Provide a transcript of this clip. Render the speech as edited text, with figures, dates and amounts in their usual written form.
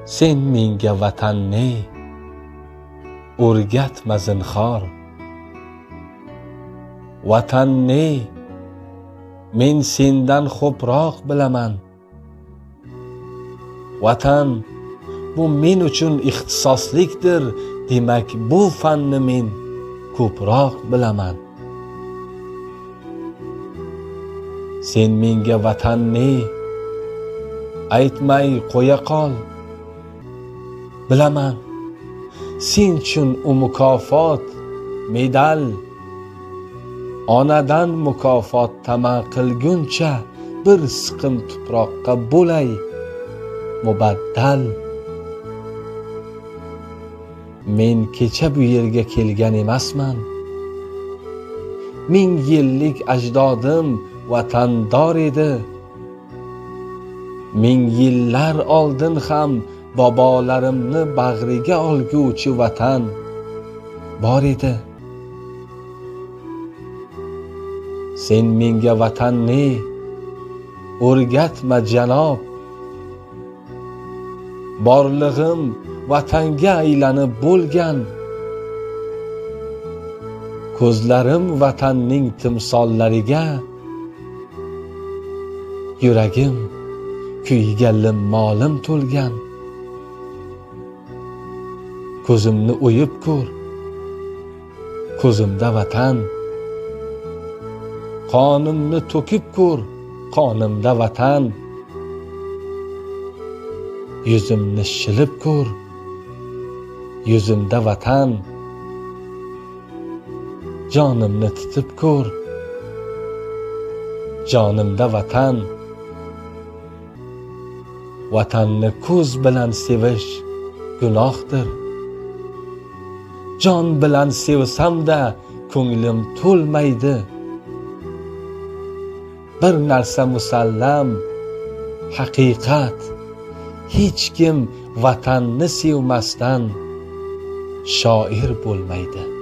Sen menga vatanni o'rgatma zinhor. Vatanni men sendan xo'proq bilaman. Vatan bu men uchun ixtisoslikdir, demak bu fanni men ko'proq bilaman. Sen menga vatanni aytmay qo'ya qol. Bilaman, sen uchun u mukofot, medal. Onadan mukofot tama qilguncha bir siqim tuproqqa bo'lay mubaddal. Men kecha bu yerga kelgan emasman. 1000 yillik ajdodim vatandor edi. 1000 yillar oldin ham bobolarimni bag'riga olguvchi vatan bor edi. Sen menga vatanni o'rgatma janob. Borlig'im vatanga aylanib bo'lgan. Ko'zlarim vatanning timsollariga, yuragim kuyiga limmolim to'lgan. Ko'zimni o'yib ko'r, ko'zimda vatan. Qonimni to'kib ko'r, qonimda vatan. Yuzimni shilib ko'r, yuzimda vatan. Jonimni titib ko'r, jonimda vatan. Vatanni ko'z bilan sevish gunohdir. Jon bilan sevsam-da ko'nglim to'lmaydi. Bir narsa musallam, haqiqat. Hech kim vatanni sevmasdan shoir bo'lmaydi.